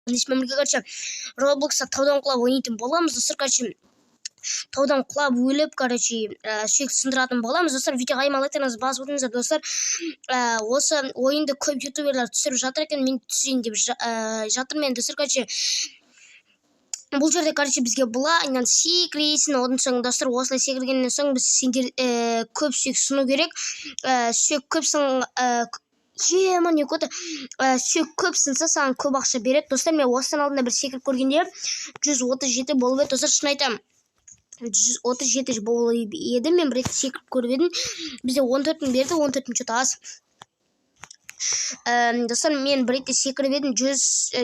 Бірге, короче, Роблокста таудан құлап ойнайтын боламыз, достар. Короче, таудан құлап өліп, короче, сүйек сындыратын боламыз, достар. Видеоға лайктарыңызды басып өтіңіздер, достар. Осы ойынды көп ютуберлар түсіріп жатыр екен, мен түсірейін деп жатырмын енді, достар. Короче, бұл жерде, короче, бізге былайынан секіресің. Одан соң, достар, осылай секіргеннен соң біз сендер көп сүйек сыну керек. Сүйек көп сын, ема, не көті, сүйек көп сынса, саған көп ақша береді, достар. Мен осыдан алдында бір секіріп көргенде 137 болып еді, достар. Шын айтамын, 137 болып еді. Мен бір рет секіріп көріп едім. Бізде 14 000 берді, 14 000 че то аз. Достар, мен бір ретте секіріп едім, 100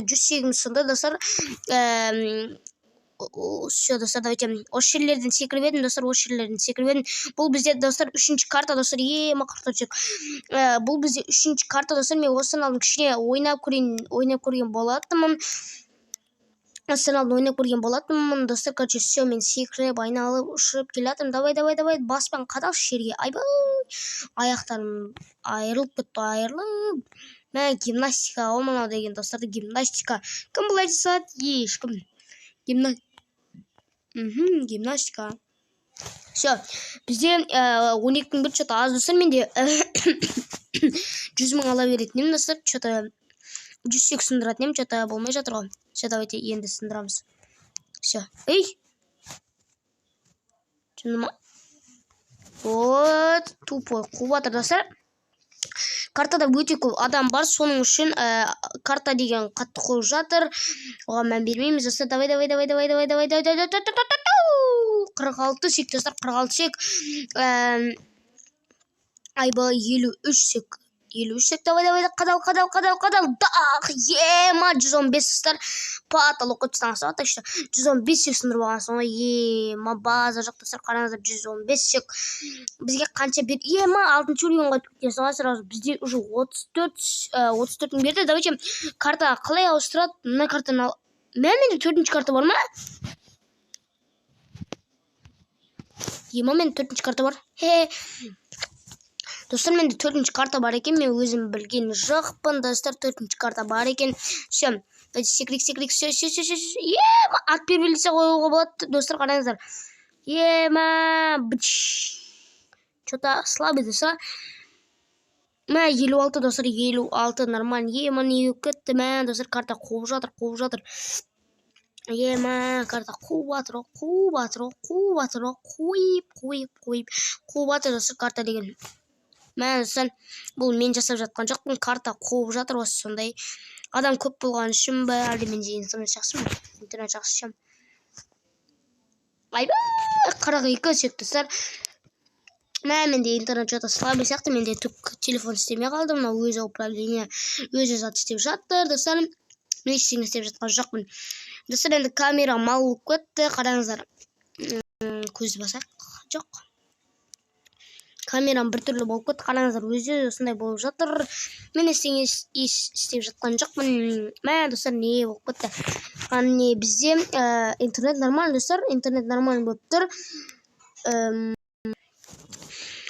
108 сынды, достар. Все, достар, давайте. Осы жерлерден секіріп едім, достар, осы жерлерден секіріп едім. Бұл бізде, достар, үшінші карта, достар. Ема, 44. Бұл бізде үшінші карта, достар. Мен осыдан алдын кішкене ойнап көрейін, ойнап көрген болатынмын. Осыдан алдын ойнап көрген болатынмын, достар. Короче, все, мен секіріп, айналып, ұшып келе жатырмын. Давай, давай, давай, баспен қадалшы жерге. Айбай, аяқтарым айырылып кетті, айырылып. Мә, гимнастика ғой мынау деген, достар, гимнастика. Кім бұлай жасады? Ешкім. Гимнастика. Все, бізде 12 000 бір, че то аз, достар. Менде 100 000 ала беретін едім, достар. Че то 100 сүйек сындыратын едім, че то болмай жатыр ғой. Все, давайте, енді сындырамыз. Все, ей, жынды ма? Вот тупой, қуып жатыр, достар. Картада өте көп адам бар, соның үшін карта деген қатты қуып жатыр. Оған мән бермейміз, достар. Давай, давай, давай, давай, давай, давай, давай, давай, давай. 46 сүйек, достар, 46 сүйек. Айбай, 53 сүйек, 53 сүйек. Давай, давай, қадал, қадал, қадал, қадал, дақ. Ема, 115, достар. Потолок қойып тастағансың ғой, так что 115 сүйек сындырып алғансың ғой. Ема, база жоқ, достар, қараңыздар, 115 сүйек. Бізге қанша бер? Ема, алтыншы уровень ға кеткенсің ғой сразу. Бізде уже 34 мың берді. Давайте, карта қалай ауыстырады? Мына картаны ал. Мә, менде төртінші карта бар ма? Ема, менде төртінші карта бар. Хе, достар, менде төртінші карта бар екен, мен өзім білген жоқпын, достар, төртінші карта бар екен. Все, давайте, секірейік, секірейік. Все, все, все, все. Ема, от первого лица қоюға болады, достар, қараңыздар. Ема, че то слабый, достар. Мә, 56, достар, 56, нормально. Ема, не болып кетті? Мә, достар, карта қуып жатыр, қуып жатыр. Ема, карта қуып жатыр ғой, қуып жатыр ғой, қуып жатыр ғой, қуып, қуып, қуып, қуып жатыр, достар, карта деген. Мә, достар, бұл мен жасап жатқан жоқпын, карта қуып жатыр. Осы сондай адам көп болған үшін бе, әлде менде интернет жақсы ма? Интернет жақсы ше. Айбай, 42 сүйек, достар. Мә, менде интернет че то слабый сияқты. Менде түк телефон істемей қалды. Мынау өзі управление, өзі зат істеп жатыр, достар. Мен ештеңе істеп жатқан жоқпын, достар. Енді камера мал болып кетті, қараңыздар. Көзді басайық. Жоқ, камерам біртүрлі болып кетті, қараңыздар, өзі осындай болып жатыр. Мен ештеңе істеп жатқан жоқпын. Мә, достар, не болып кетті? А, не, бізде интернет нормально, достар, интернет нормально болып тұр.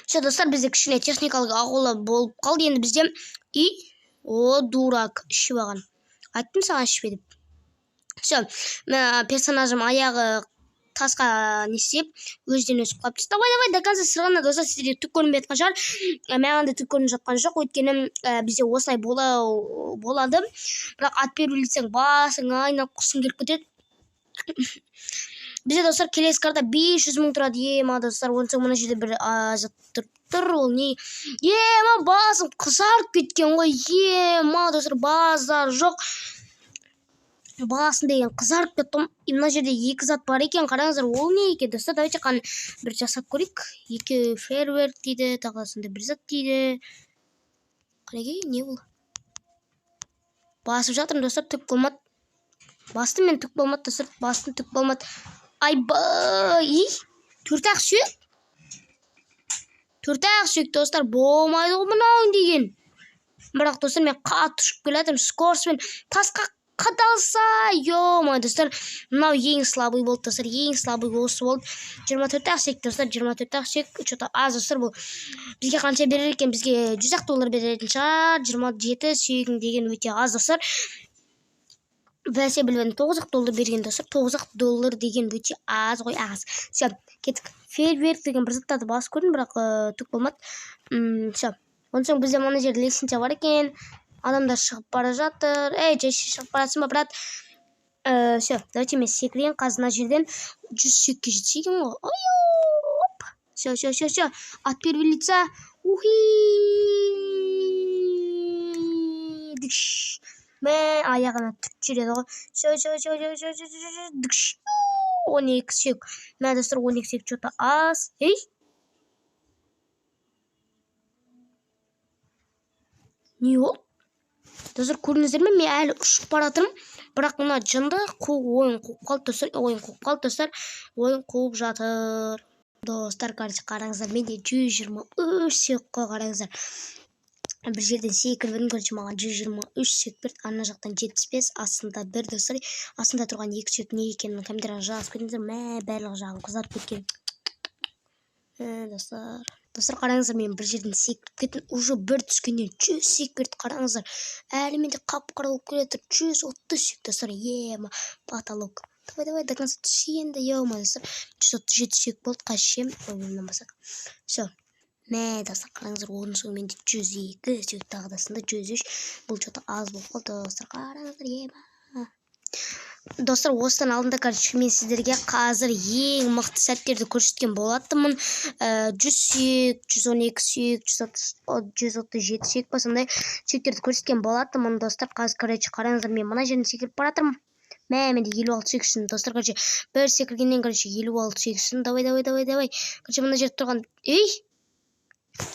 Все, достар, бізде кішкене техникалық ақаулар болып қалды. Енді бізде и о, дурак, ішіп алған. Айттым саған, ішпе деп. Все, персонажым аяғы тасқа не істеп, өзінен өзі құлап түсті. Давай, давай, до конца сырғана. Достар, сіздерге түк көрінбей жатқан шығар. Маған да түк көрініп жатқан жоқ, өйткені бізде осылай болады. Бірақ от первого лица басың айналып, құсқың келіп кетеді. Бізде, достар, келесі карта 500 000 тұрады. Ема, достар, одан соң мына жерде бір зат тұрып тұр, ол не? Ема, басым қызарып кеткен ғой. Ема, достар, базар жоқ, басым деген қызарып кетті. И мына жерде екі зат бар екен, қараңыздар, ол не екен, достар? Давайте, қан, бір жасап көрейік. Екі фейерверк дейді, тағы сондай бір зат дейді. Қанекей, не бұл? Басып жатырмын, достар, түк болмады. Бастым мен, түк болмады, достар, бастым, түк болмады. Айбай, и төрт ақ сүйек, төрт ақ сүйек, достар, болмайды ғой мынауың деген. Бірақ, достар, мен қатты ұшып келе жатырмын, скорость пен тасқа қадалса. Ё, достар, мынау ең слабый болды, достар, ең слабый осы болды. 24 ақ сүйек, достар, 24 ақ сүйек, че то аз, достар. Бұл бізге қанша берер екен? Бізге 100 ақ доллар беретін шығар. 27 сүйегің деген өте аз, достар. Бәсе, білмедім, 9 ақ доллар берген, достар. 9 ақ доллар деген өте аз ғой, аз. Все, кеттік. Фейерверк деген бір заттарды басып көрдім, бірақ түк болмады. Все, онан соң бізде мына жерде лестница бар екен, адамдар шығып бара жатыр. Ей, жай шығып баратсың ба, брат? Все, давайте мен секірейін қазір мына жерден. 100 сүйекке жетсе екен ғой. Ой, все, все, все, все, от первого лица. Ухи, мә, аяғына түртіп жібереді ғой. Все, все, все, все, все, все. 12 сүйек, мә, достар, 12 сүйек че то аз. Ей, не болды, достар, көрдіңіздер ме? Мен әлі ұшып бара жатырмын, бірақ мына жынды қу ойын қуып қалды, достар, ойын қуып қалды, достар, ойын қуып жатыр, достар. Короче, қараңыздар, менде 123 сүйек қой. Қараңыздар, бір жерден секіріп едім, короче, маған 123 сүйек берді. Ана жақтан 75, астында бір, достар. Астында тұрған екі сүйек не екенін комментарийға жазып кетіңіздер. Мә, барлық жағым қызарып кеткен, достар. Достар, қараңыздар, мен бір жерден секіріп кеттім, уже бір түскеннен 100 сүйек берді. Қараңыздар, әлі менде қап қара болып келе жатыр. 130 сүйек, достар, ема, потолок. Давай, давай, до конца түсе енді. Е, достар, 137 сүйек болды. Қазір ше, мындан басақ. Все, мә, достар, қараңыздар, оның соң менде 102 сүйек, тағы да сынды 103. Бұл че то аз болып қалды, достар, қараңыздар, ема. Достар, осыдан алдында, короче, мен сіздерге қазір ең мықты сәттерді көрсеткен болатынмын. 100 сүйек, 112 сүйек, 137 сүйек па, сондай сүйектерді көрсеткен болатынмын, достар. Қазір, короче, қараңыздар, мен мына жерден секіріп бара жатырмын. Мә, менде 56 сүйек сынды, достар. Короче, бір секіргеннен, короче, 56 сүйек сынды. Давай, давай, давай, давай. Короче, мына жерде тұрған, ей,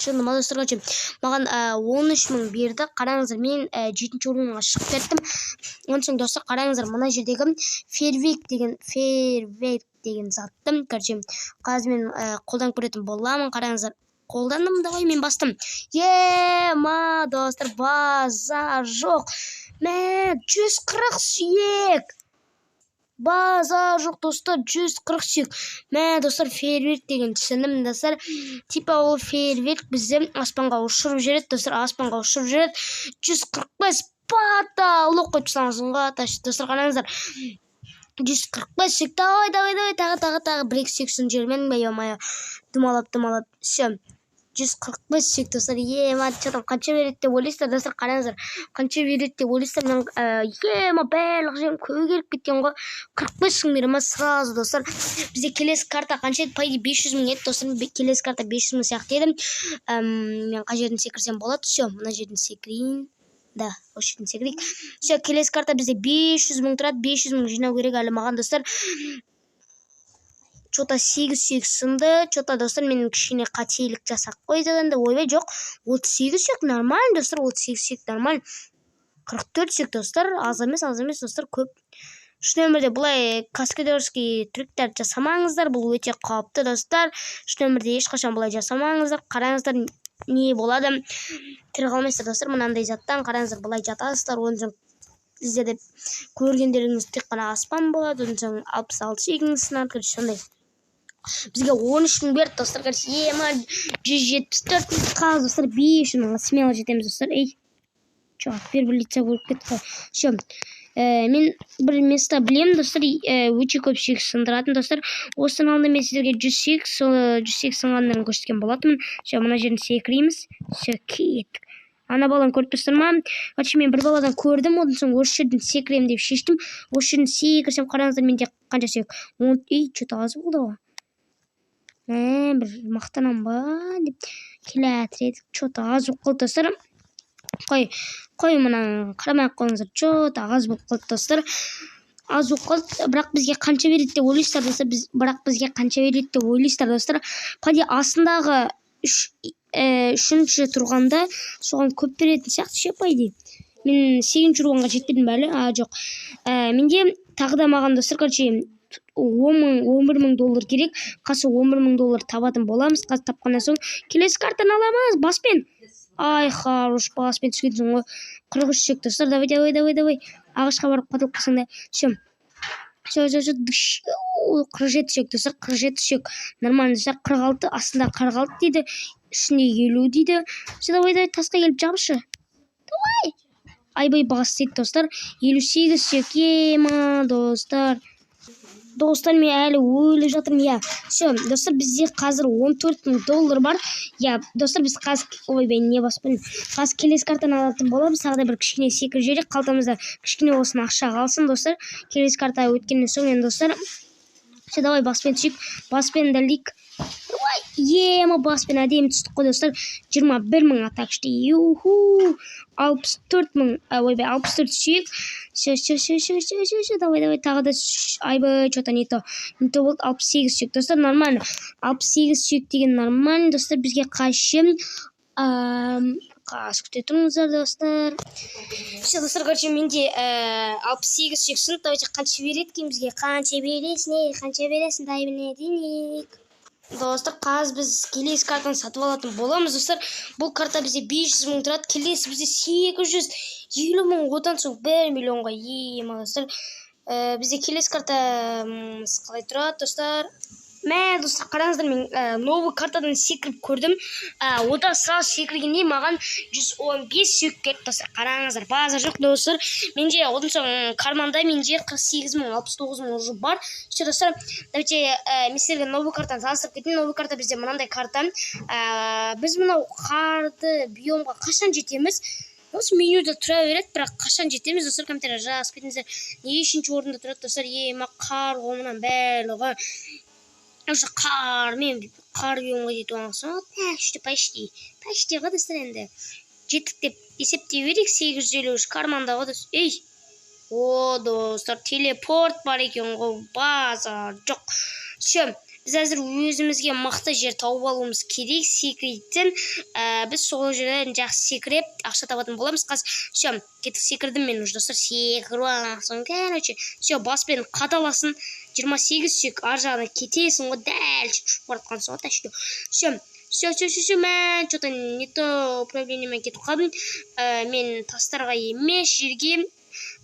шынында ма, достар? Короче, маған 13 000 берді. Қараңыздар, мен жетінші орынға шығып кеттім. Онан соң, достар, қараңыздар, мына жердегі фейерверк деген затты, короче, қазір мен қолданып көретін боламын. Қараңыздар, қолдандым. Давай, мен бастым. Ема, достар, базар жоқ. Мә, 140 сүйек, базар жоқ, достар, 140 сүйек. Мә, достар, фейерверк деген түсіндім, достар. Типа ол фейерверк бізді аспанға ұшырып жібереді, достар, аспанға ұшырып жібереді. 145, потолок қойып тастағансың ғой, достар. Қараңыздар, 145 сүйек. Давай, давай, давай, тағы, тағы, тағы бір екі сүйек сынып жібермедің бе? Е мое, домалап, домалап. Все, 145 сүйек, достар. Ема, че там, қанша береді деп ойлайсыздар, достар? Қараңыздар, қанша береді деп ойлайсыздар? Мен, ема, барлық жерім көгеріп кеткен ғой. 45 000 бере ма сразу, достар? Бізде келесі карта қанша еді? По идее, 500 000 еді, достар. Келесі карта 500 000 сияқты еді. Мен қай жерден секірсем болады? Все, мына жерден секірейін да, осы жерден секірейік. Все, келесі карта бізде 500 000 тұрады. 500 000 жинау керек әлі маған, достар. Че то сегіз сүйек сынды. Че то, достар, мен кішкене қателік жасап қойдым енді. Ойбай, жоқ, 38 сүйек нормально, достар, 38 сүйек нормально. 44 сүйек, достар, аз емес, аз емес, достар, көп. Шын өмірде бұлай каскадерский трюктерді жасамаңыздар, бұл өте қауіпті, достар. Шын өмірде ешқашан бұлай жасамаңыздар. Қараңыздар, не болады, тірі қалмайсыздар, достар, мынандай заттан. Қараңыздар, былай жатасыздар, одан соң сіздерде көргендеріңіз тек қана аспан болады. Одан соң 66 сүйегіңіз сынады. Короче, сондай. Бізге 13 000 берді, достар. Короче, ема, 174 қазір, достар, 500 мыңға смело жетеміз, достар. Ей, че, первый лица көріп кеттік қой. Все, мен бір место білемін, достар, өте көп сүйек сындыратын, достар. Осының алдында мен сіздерге 100 сүйек, сол 100 сүйек сынғандарын көрсеткен болатынмын. Все, мына жерден секіреміз. Все, кеттік. Ана баланы көріп тұрсыздар ма? Короче, мен бір баладан көрдім, одан соң осы жерден секіремін деп шештім. Осы жерден секірсем, қараңыздар, менде қанша сүйек? Он. Ей, че то аз болды ғой. Мә, бір мақтанамын ба деп келе жатыр едік, че то аз болып қалды, достар. Қой, қой, мына қарамай ақ қойыңыздар. Че то аз болып қалды, достар, аз болып қалды. Бірақ бізге қанша береді деп ойлайсыздар, достар? Бірақ бізге қанша береді деп ойлайсыздар, достар? По идее, астындағы үшінші тұрғанда соған көп беретін сияқты ше, по идее. Мен сегізінші тұрғанға жетпедім бе әлі? А, жоқ. Менде тағы да маған, достар, короче, 10 000, 11 000 доллар керек. Қазір 11 000 доллар табатын боламыз. Қазір тапқаннан соң келесі картаны аламыз баспен. Ай, хорош, баспен түскенсің ғой. 43 сүйек, достар. Давай, давай, давай, давай. Ағашқа барып қатылып қалсаң да. Все, все, все, все. 47 сүйек, достар, 47 сүйек нормально, достар. 46, астында 46 дейді, үстінде 50 дейді. Все, давай, давай, тасқа келіп жабысшы, давай. Айбай, бас дейді, достар. 58 сүйек, ема, достар. Достар, мен әлі өліп жатырмын, иә. Все, достар, бізде қазір 14 000 доллар бар, иә. Достар, біз қазір, ойбай, не басып қойдым? Қазір келесі картаны алатын боламыз. Тағы да бір кішкене секіріп жіберейік, қалтамызда кішкене болсын ақша қалсын, достар. Келесі карта өткеннен соң енді, достар, все, давай, баспен түсейік, баспен дәлдейік. Ой, ема, баспен әдемі түстік қой, достар. 21 000 атак, юху, 64 000, ойбай, 64 сүйек. Все, все, все, все, все, все, все, давай, давай, тағы да. Айбай, че то не то, не то болды. 68 сүйек, достар, нормально. 68 сүйек деген нормально, достар. Бізге қашым, қазір күте тұрыңыздар, достар. Все, достар, короче, менде 68 сүйек сынды. Давайте, қанша береді екен бізге? Қанша бересің, ей, қанша бересің? Дай денег. Достар, қазір біз келесі картаны сатып алатын боламыз. Достар, бұл карта бізде 500 мың тұрады, келесі бізде 850 мың, одан соң 1 миллионға. Ема, достар, бізде келесі картамыз қалай тұрады, достар? Мә, достар, қараңыздар, мен новый картадан секіріп көрдім. Одан сразу секіргенде маған 115 сүйек берді, достар. Қараңыздар, базар жоқ, достар. Менде одан соң карманда менде 48 мың, 69 мың уже бар. Все, достар, давайте, мен сіздерге новый картаны таныстырып кетейін. Новый карта бізде мынандай карта. Біз мынау қарды биомға қашан жетеміз? Осы менюда тұра береді, бірақ қашан жетеміз, достар? Комментария жазып кетіңіздер. Нешінші орында тұрады, достар? Ема, қар ғой мынаның барлығы. Уже қармен, қар биомға жетіп алсақ, почти, почти, почти ғой, достар. Енді жеттік деп есептей берейік. 853 карманда ғой, достар. Ей, о, достар, телепорт бар екен ғой, базар жоқ. Все, біз әзір өзімізге мықты жер тауып алуымыз керек секірейтін. Біз сол жерден жақсы секіріп, ақша табатын боламыз қазір. Все, кеттік, секірдім мен уже, достар. Секіріп алсаң, короче, все, баспен қадаласың. 28 сүйек, ар жағына кетесің ғой, дәл ұшып бара жатқансың ғой тәшке. Все, все, все, все, все. Мен че то не то управлениемен кетіп қалдым. Мен тастарға емес, жерге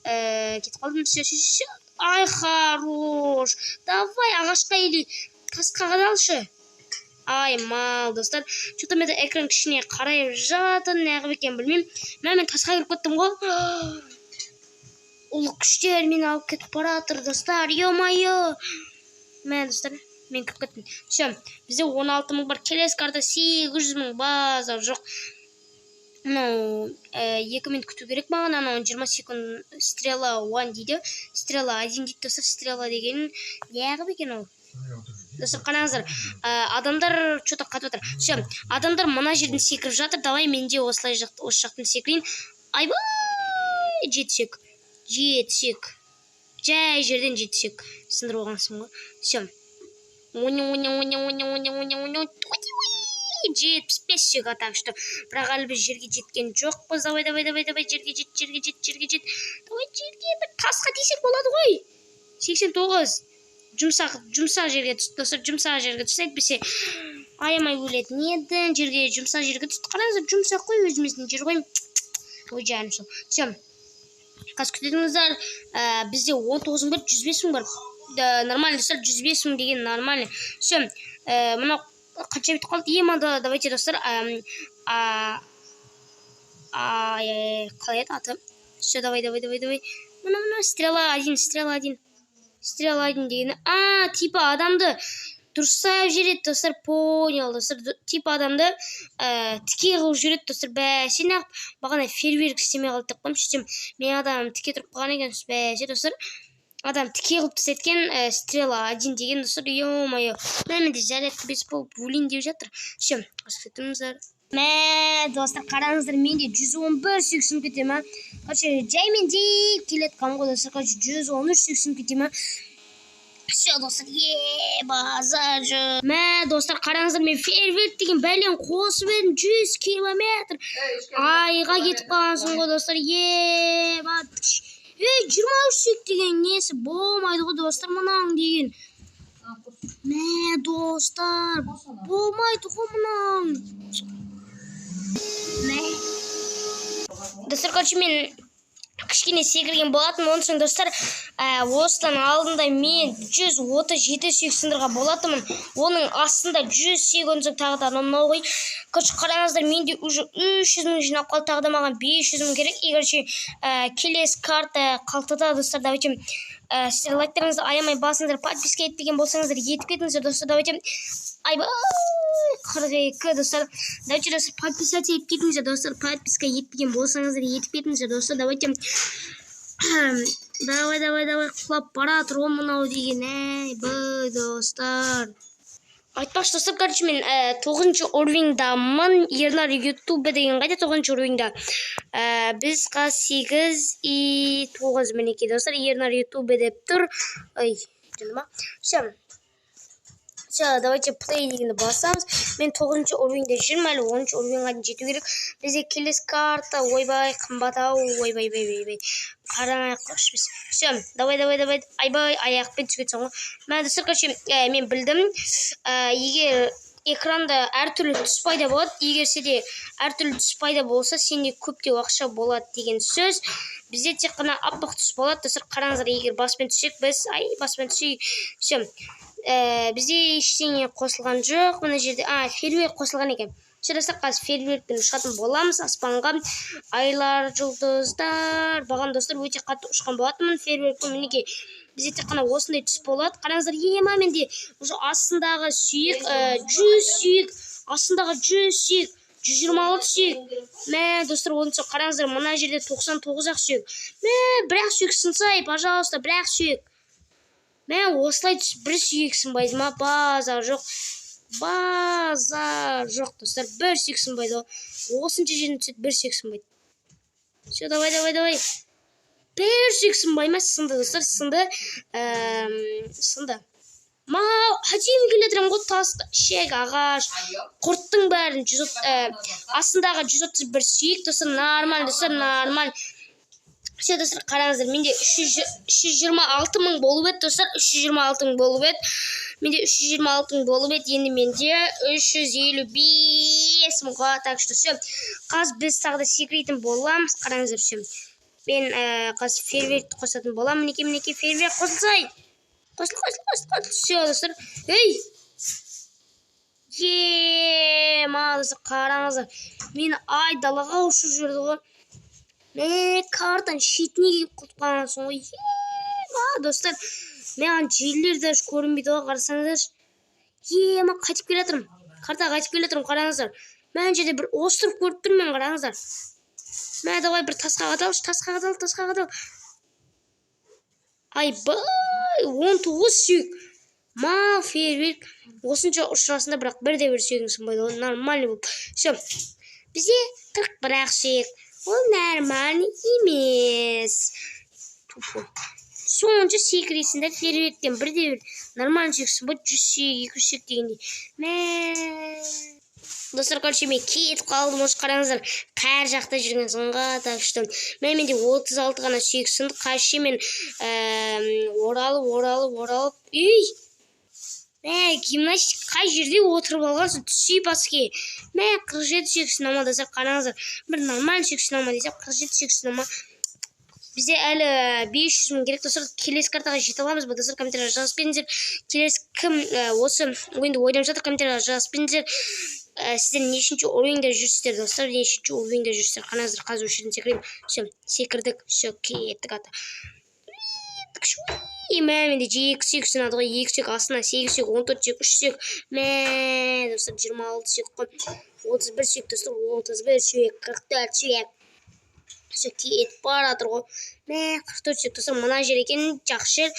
кетіп қалдым. Все, все, все, ай, хорош. Давай, ағашқа или тасқа қадалшы. Ай, мал, достар, че то менде экран кішкене қарайып жатыр, неғып екенін білмеймін. Мә, мен тасқа кіріп кеттім ғой. Ұлы күштер мені алып кетіп бара жатыр, достар. Е мое, мә, достар, мен кіріп кеттім. Все, бізде 16 мың бар. Келесі карта 800 мың, базар жоқ. Мынау 2 минут күту керек маған. Анау 20 секунд. Стрела one дейді, стрела один дейді, достар. Стрела деген неғып екен ол? Достар, қараңыздар, адамдар че то қатып жатыр. Все, адамдар мына жерден секіріп жатыр. Давай, мен де осылай жақ, осы жақтан секірейін. Айбай, жетсек, жетсек, жай жерден жетсек, сындырып алғансың ғой. Все, оне, оне, оне, оне, оне, оне, оне, 75 сүйек. А так что, бірақ әлі біз жерге жеткен жоқпыз. Давай, давай, давай, давай, жерге жет, жерге жет, жерге жет, давай, жерге бір тасқа тисек болады ғой. 89. Жұмсақ, жұмсақ жерге түсті, достар, жұмсақ жерге түсті. Әйтпесе аямай өлетін едім. Жерге, жұмсақ жерге түсті. Қараңыздар, жұмсақ қой, өзіміздің жер ғой. Ой, жаным сол. Все, қазір күтетіңіздер. Бізде 19 мың бар, 105 мың бар да, нормально, достар. 105 мың деген нормально. Все, мынау қанша бітіп қалды? Ема, да, давайте, достар. Ай, қалай еді аты? Все, давай, давай, давай, давай. Мына, мына, стрела один, стрела один, стрела один деген, а, типа адамды дұрыстап жібереді, достар. Понял, достар, типа адамды тіке қылып жібереді, достар. Бәсе, неғып бағана фейерверк істемей қалды деп қоямын. Сөйтсем, менің адамым тіке тұрып қалған екен. Бәсе, достар, адам тіке қылып тастайды екен, стрела один деген, достар. Е мое, мә, менде зарядка 5 болып өлейін деп жатыр. Все, тұрыңыздар. Мә, достар, қараңыздар, менде 111 сүйек сынып кете ма? Короче, жаймен деп келе жатқанмын ғой, достар. Короче, 113 сүйек сынып кете ма? Все, достар, е, базар жоқ. Мә, достар, қараңыздар, мен фейерверк деген бәлені қосып едім. 100 километр айға кетіп қалғансың ғой, достар. Е, ей, 23 сүйек деген несі болмайды ғой, достар, мынаның деген. Мә, достар, болмайды ғой мынаның. Мә, достар, короче, мен Кішкене секірген болатын. Оның соң, достар, осыдан алдында мен 137 сүйек сындырған болатынмын. Оның астында 100 сүйек, оның соң тағы да анау мынау ғой. Короче, қараңыздар, менде уже 300 мың жинап қалды, тағы да маған 500 мың керек. И, короче, келесі карта қалтада, достар. Давайте, сіздер лайктарыңызды аямай басыңыздар, подписка етпеген болсаңыздар, етіп кетіңіздер, достар. Давайте, айбай, 42, достар. Давайте, достар, подписаться етіп кетіңіздер, достар. Подписка етпеген болсаңыздар, етіп кетіңіздер, достар. Давайте, давай, давай, давай, құлап бара жатыр ғой мынау деген, әй, достар. Айтпақшы, достар, короче, мен тоғызыншы уровеньдамын. Ернар Ютубе деген қайда тоғызыншы уровеньда? Біз қазір сегіз и тоғыз, мінекей, достар, Ернар Ютубе деп тұр. Ой, ма, все, все, давайте play дегенді басамыз. Мен тоғызыншы уровеньде жүрмін, әлі 10-шы уровеньға дейін жету керек. Бізде келесі карта, ойбай, қымбат ау, ойбай, бай, бай, бай, қарамай ақ қойшы біз. Все, давай, давай, давай, айбай, аяқпен түсіп кетсең ғой. Мә, достар, короче, мен білдім, егер экранда әртүрлі түс пайда болады, егер сенде әртүрлі түс пайда болса, сенде көптеу ақша болады деген сөз. Бізде тек қана аппақ түс болады, достар. Қараңыздар, егер баспен түссек біз, ай, баспен түссек, все, бізде ештеңе қосылған жоқ мына жерде. А, фейерверк қосылған екен. Все, достар, қазір фейерверкпен ұшатын боламыз аспанға. Айлар, жұлдыздар бағам, достар, өте қатты ұшқан болатынмын фейерверкпен. Мінекей, бізде тек қана осындай түс болады. Қараңыздар, ема, менде уже астындағы сүйек, 100 сүйек, астындағы 100 сүйек, 126 сүйек. Мә, достар, оның соң қараңыздар, мына жерде 99 ақ сүйек. Мә, бір ақ сүйек сынсай, пожалуйста, бір ақ сүйек. Мә, осылай түсіп бір сүйек сынбайды ма? Базар жоқ, базар жоқ, достар, бір сүйек сынбайды ғой. Осынша жерден түседі, бір сүйек сынбайды. Все, давай, давай, давай, бір сүйек сынбай ма? Сынды, достар, сынды. Сынды ма? Әдемі келе жатырмын ғой. Тас, ішек, ағаш, құрттың бәрін жүз, астындағы 131 сүйек, достар, нормально, достар, нормально. Все, достар, қараңыздар, менде 326 мың болып еді, достар, 326 мың болып еді. Менде 326 мың болып еді, енді менде 355 мыңға. Так что все, қазір біз тағы да секірейтін боламыз. Қараңыздар, все, мен қазір фейерверкті қосатын боламын. Мінекей, мінекей, фейерверк қосылсай, қосыл, қосыл, қосыл, қосыл. Все, достар, ей, ема, достар, қараңыздар, мені айдалаға ұшырып жіберді ғой. Мә, картаның шетіне келіп құлап қалғансың ғой. Ема, достар, маған жерлер даже көрінбейді ғой, қарасаңыздаршы. Ема, қайтып келе жатырмын, картаға қайтып келе жатырмын. Қараңыздар, мына жерде бір остров көріп тұрмын мен, қараңыздар. Мә, давай, бір тасқа қадалшы, тасқа қадал, тасқа қадал. Айбай, 19 сүйек. Ма, фейерверк осынша ұшырасың да, бірақ бірде бір сүйегің сынбайды ғой. Нормальный болып. Все, бізде 41 ақ сүйек, ол нормальный емес. Тупой, сонша секіресің да, фейерверктен бірде бір нормальный сүйек сынбайды. 100 сүйек, 200 сүйек дегендей. Мә, достар, короче, мен кетіп қалдым осы. Қараңыздар, қай жақта жүргенсің ғой. Так что мә, менде 36 ғана сүйек сынды. Қазір мен оралып, оралып, оралып, ей, мә, гимнастик, қай жерде отырып алғансың? Түсей баске. Мә, 47 сүйек сына ма? Достар, қараңыздар, бір нормальный сүйек сына ма десем, 47 сүйек сына ма? Бізде әлі 500 мың керек, достар. Келесі картаға жете аламыз ба, достар? Комментарийға жазып кетіңіздер. Келесі кім осы ойынды ойнап жатыр, комментарийға жазып кетіңіздер. Сіздер нешінші уровеньде жүрсіздер, достар, нешінші уровеньде жүрсіздер? Қараңыздар, қазір осы жерден секіремін. Все, секірдік, все, кеттік ата. Мә, менде екі сүйек сынады ғой, екі сүйек, астына сегіз сүйек, 14 сүйек, үш сүйек. Мә, достар, 26 сүйек қой, 31 сүйек, достар, 31 сүйек, 44 сүйек. Все, кетіп бара жатыр ғой. Мә, 44 сүйек, достар, мына жер екен жақсы жер.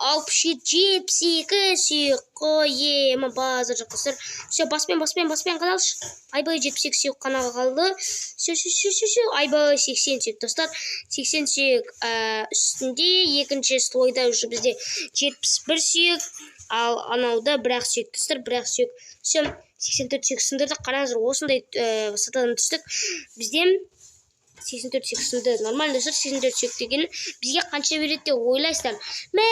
67, 72 сүйек қой. Ема, базар жоқ, достар. Все, баспен, баспен, баспен қадалшы. Айбай, 72 сүйек қана қалды. Все, все, все, все, все, айбай, 80 сүйек, достар, 80 сүйек. Үстінде екінші слойда уже бізде 71 сүйек, ал анауда бір ақ сүйек, достар, бір ақ сүйек. Все, 84 сүйек сындырдық. Қараңыздар, осындай высотадан түстік. Бізде 84 сүйек сынды, нормально, достар. 84 сүйек деген бізге қанша береді деп ойлайсыздар? Мә,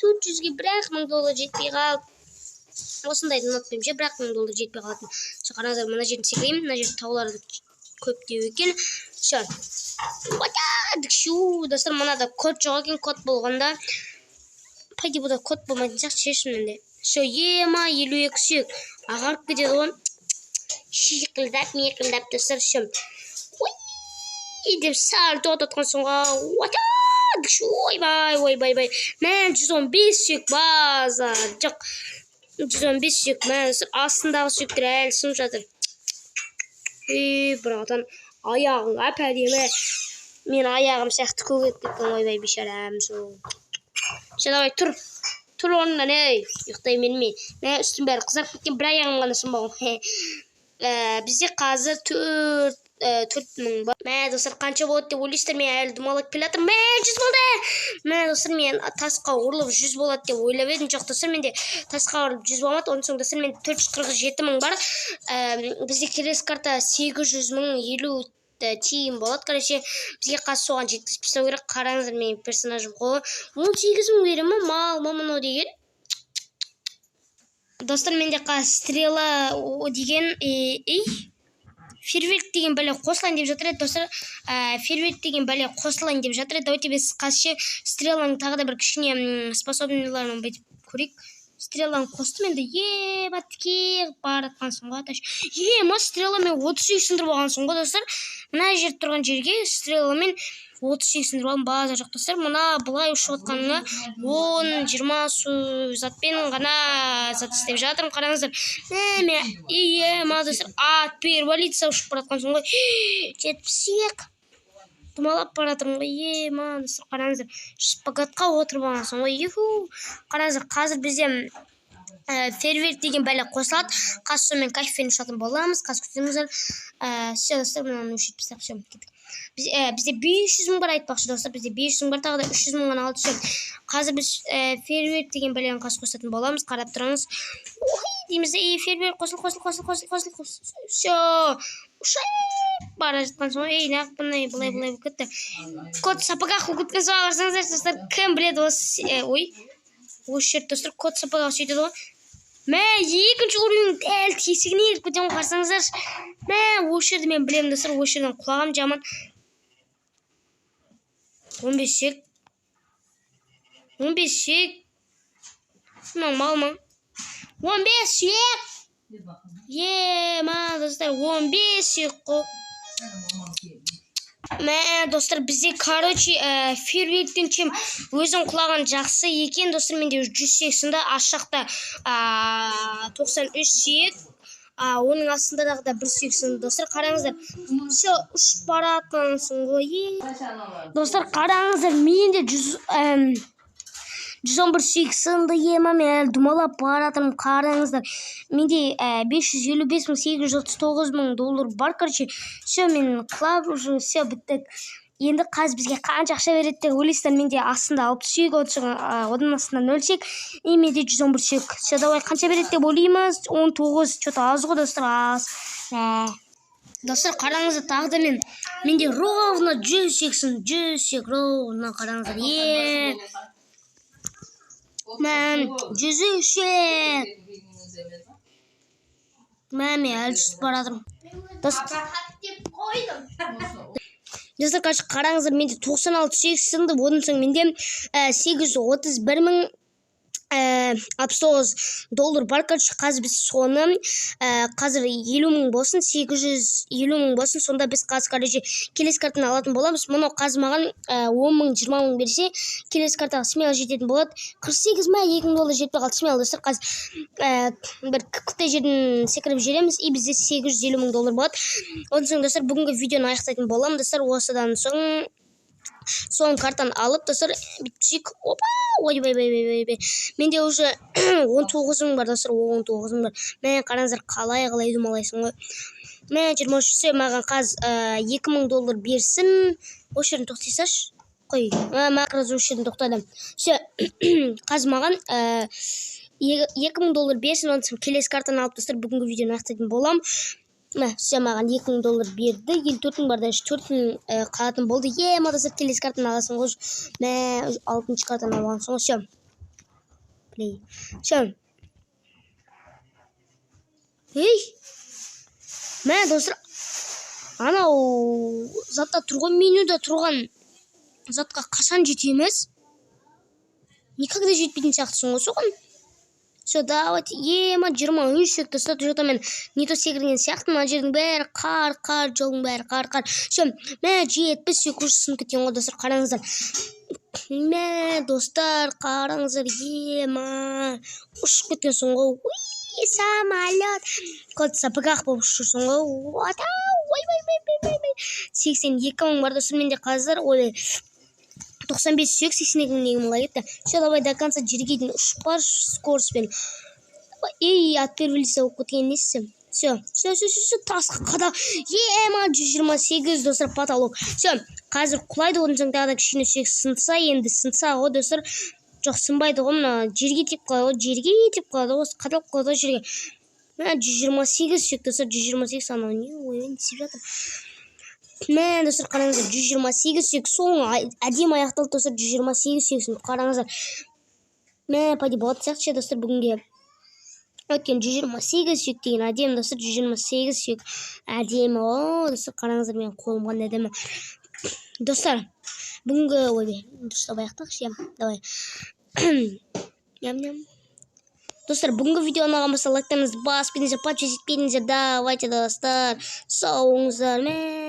400-ге бір ақ мың доллар жетпей қалды. Осындайды ұнатпаймын ше, бір ақ мың доллар жетпей қалатын. Все, қараңыздар, мына жерден секіремін. Мына жерде таулар көптеу екен. Все, достар, мынада код жоқ екен. Код болғанда, по идее, бұда код болмайтын сияқты шешімінде. Все, ема, 52 сүйек ағарып кетеді ғой, шиқылдап миқылдап. Достар, все, ой деп сальто атқан соң, ойбай, ойбай, бай, мә, 115 сүйек, базар жоқ, 115 сүйек. Мә, достар, астындағы сүйектер әлі сынып жатыр. Ей, братан, аяғың әп әдемі, мен аяғым сияқты көгеріп кеткен. Ойбай, бейшарам. Сол, все, давай, тұр, тұр орныңнан, ей, ұйықтай берме. Мә, үстім бәрі қызарып кеткен, бір аяғым ғана сынбаған. Бізде қазір 4000 бар. Мә, достар, қанша болады деп ойлайсыздар? Мен әлі домалап келе жатырмын. Мә, 100 болды. Мә, достар, мен тасқа ұрылып 100 болады деп ойлап едім. Жоқ, достар, менде тасқа ұрылып 100 болмады. Оның соң, достар, менде 447 000 бар. Бізде келесі карта 800 050 тиын болады. Короче, бізге қазір соған жеткізіп тастау керек. Қараңыздар, менің персонажым қолы 18 000 бере ма, мал ма мынау деген. Достар, менде қазір стрела деген, ей, фейерверк деген бәле қосылайын деп жатыр еді. Достар, фейерверк деген бәле қосылайын деп жатыр еді. Давайте біз қазір ше стреланың тағы да бір кішкене способныйларын бүйтіп көрейік. Стреланы қостым енді, еба, тіке бара жатқансың ғой, аташ. Ема, стреламен 38 сындырып алғансың ғой. Достар, мына жерде тұрған жерге стреламен 38 сындырып алдым, базар жоқ. Достар, мына былай ұшып жатқанына 10-20 затпен ғана зат істеп жатырмын. Қараңыздар, мен, ема, достар, от первого лица ұшып бара жатқансың ғой. 72, домалап бара жатырмын ғой. Ема, достар, қараңыздар, шпагатқа отырып алғансың ғой, юху. Қараңыздар, қазір бізде фейерверк деген бәле қосылады. Қазір сонымен кайфпен ұшатын боламыз. Қазір күтіңіздер. Все, достар, мынаны өшіріп тастайық. Все, кеттік. Бізде 500 000 бар, айтпақшы, достар, бізде 500 000 бар, тағы да 300 000 ғана қалды. Все, қазір біз фейерверк деген бәлені қазір қосатын боламыз. Қарап тұрыңыз. Ой дейміз де, и фейерверк қосыл, қосыл, қосыл, қосыл, қосыл, қосыл. Все, ұшып бара жатқан соң, ей, неғып бұндай былай былай болып кетті? Кот в сапогах болып кеткен соң. Қарасаңыздар, достар, кім біледі осы? Ой, осы жерде, достар, кот в сапогах сөйтеді ғой. Мә, екінші уровень дәл тесігіне кіріп кетемін ғой, қарасаңыздаршы. Мә, осы жерде мен білемін, достар, осы жерден құлағам жаман. 15 сек, 15 сек, мынау мал ма? 15 сүйек, ема, достар, 15 сүйек қой. Мә, достар, бізде, короче, фейерверктен чем өзің құлаған жақсы екен. Достар, менде 100 сүйек сынды, аш жақта 93 сүйек, оның астында да бір сүйек сынды. Достар, қараңыздар, все, ұшып бара жатқансың ғой. Е. Достар, қараңыздар, менде 111 сүйек сынды. Ема, мен әлі домалап бара жатырмын. Қараңыздар, менде 555 839 мың доллар бар. Короче, все, мен құлап, уже все, біттік. Енді қазір бізге қанша ақша береді деп ойлайсыздар? Менде астында 60 сүйек, одан астында нөл сүйек, и менде 111 сүйек. Все, давай, қанша береді деп ойлаймыз? 19, че то аз ғой, достар, аз. Мә. Достар, қараңыздар, тағы да менде ровно 100 сүйек сынды, 100 сүйек ровно. Қараңыздар, е, мә, 103 сүйек. Мә, мен әлі түсіп бара жатырмын, достар. Деп қойдым. Достар, короче, қараңыздар, менде 96 сүйек сынды. Одан соң менде 831 069 доллар бар. Короче, қазір біз соны, қазір 50 000 болсын, 850 000 болсын, сонда біз қазір, короче, келесі картаны алатын боламыз. Мынау қазір маған 10 000, 20 000 берсе, келесі картаға смело жететін болады. 48 ма, 2000 доллар жетпей қалды. Смело, достар, қазір бір күпті жерден секіріп жібереміз, и бізде 850 000 доллар болады. Одан соң, достар, бүгінгі видеоны аяқтайтын боламын. Достар, осыдан соң соң картаны алып, достар, бүйтіп түсейік. Опа, ойбай, бай, бай, бай, бай, менде уже 19 000 бар, достар, 19 000 бар. Мә, қараңыздар, қалай қалай домалайсың ғой. Мә, 23. Все, маған қазір 2000 доллар берсін. Осы жерден тоқтай салшы, қой. Мә, қазір осы жерден тоқтады. Все, қазір маған 2000 доллар берсін. Одан соң келесі картаны алып, достар, бүгінгі видеоны аяқтайтын боламын. Мә, все, маған 2000 доллар берді. 54 000 бар, даже 4000 қалатын болды. Е, достар, келесі картаны аласың ғой. Мә, алтыншы картаны алғансың ғой. Все, плей, все. Ей, мә, достар. Анау затта тұр ғой, менюда тұрған затқа қашан жетеміз? Никогда жетпейтін сияқтысың ғой соған. Все, давайте. Ема, 23 сүйек, достар. Что-то мен не то секірген сияқтымын. Мына жердің бәрі қар, қар, жолдың бәрі қар, қар. Все, мә, 70 сүйек уже сынып кеткен ғой, достар, қараңыздар. Мә, достар, қараңыздар, ема, ұшып кеткенсің ғой. Уи, самолет. Кажется, болып ұшып жүрсің ғой. Ой, ой, ой, ой, ой, 82 000 бар, достар, менде қазір. Ой, 95 сүйек, 82 мыңға кетті. Все, давай, до конца жерге дейін ұшып бар скоростьпен. Ей, от первого лица болып кеткен несі? Все, все, все, все, тасқа қада. Ема, 128, достар, потолок. Все, қазір құлайды. Одан соң тағы да кішкене сүйек сынса, енді сынса ғой, достар. Жоқ, сынбайды ғой, мына жерге тиіп қалады ғой, жерге тиіп қалады ғой, қадалып қалады ғой жерге. Мә, 128 сүйек, достар, 128. Анау не? Ой, не істеп жатыр? Мә, достар, қараңыздар, 128 сүйек. Соңы әдемі аяқталды, достар, 128 сүйек сынып, қараңыздар. Мә, по идее болатын сияқты ше, достар, бүгінге. Өйткені 128 сүйек деген әдемі, достар, 128 сүйек әдемі ғой, достар. Қараңыздар, менің қолым қандай әдемі, достар. Бүгінгі, ой, дұрыстап аяқтайықшы, иә, давай. Ням ням. Достар, бүгінгі видео ұнаған болса, лайктарыңызды басып кетіңіздер, подписываться етпеңіздер. Давайте, достар, сау болыңыздар. Мә.